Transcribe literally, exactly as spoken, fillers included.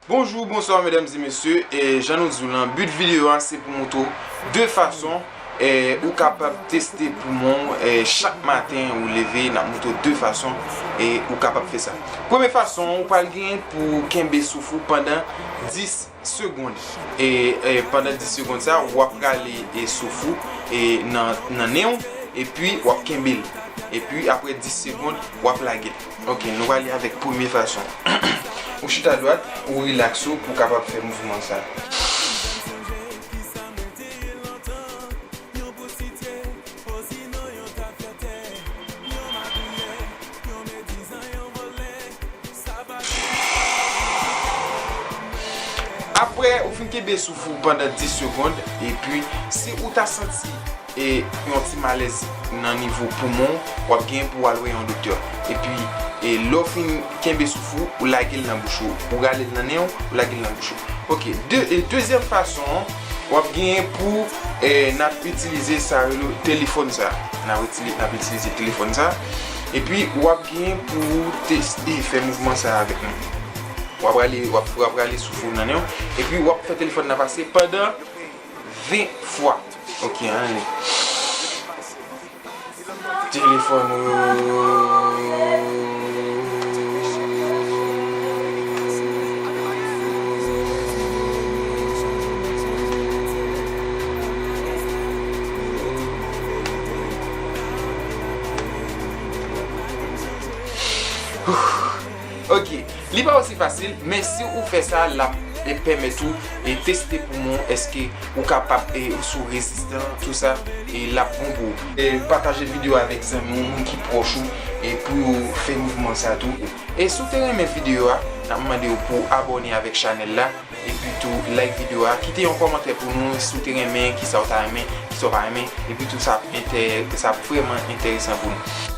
Bonjou, bonswa, medam e mesye. E, jan nou di w lan, bi videyo a se pou montre w de fason, e, ou kapab teste poumon w, e, chak maten ou leve, n ap montre w de fason, e, ou kapab fè sa. Premye fason, ou pral gen pou kenbe souf ou pandan dis segonn. E, e, pandan dis segonn sa, w ap rale, e, souf ou, e, nan, nan nen w, epi w ap kenbe l. Epi, apre dis segonn, w ap lage l. Ok, nou prale avèk premye fason. Ou chita dwat, ou rilaks ou pou w kapab fè mouvman sa. Apre ou fin kenbe souf ou pandan dis segonn, epi si ou ta santi e yon ti malèz nan nivo poumon w, w ap gen pou w al wè yon doktè. Epi, e lè w fin kenbe souf ou, ou lage l nan bouch ou. Ou rale l nan nen w, ou lage l nan bouch ou. Ok, de, e dezyèm fason an, w ap gen pou, e, n ap itilize sa rele telefòn sa. N ap itili-, n ap itilize telefòn sa. Epi, w ap gen pou teste fè mouvman sa avèk nou. W ap rale, w ap, w ap rale souf ou nan nen w. Epi, w ap fè telefòn nan pase pandan ven fwa. Ok, ann ale. Telefòn ou. Ok, li pa osi fasil, men si ou fè sa, l ap, e, pèmèt ou, e, teste poumon, èske ou kapab, e, ou si w rezistan, tou sa, e, l ap bon pou ou. E, pataje videyo a avèk zanmi w, moun ki pwòch ou, e, pou yo fè mouvman sa tou. E si w te renmen videyo a, n ap mande w pou w abòne avèk chanèl la, epi tou like videyo a, kite yon kòmantè pou nou si w te renmen, kisa w ta renmen, kisa w pa renmen, epi tou sa ap enterè-, sa ap vrèman enteresan pou nou.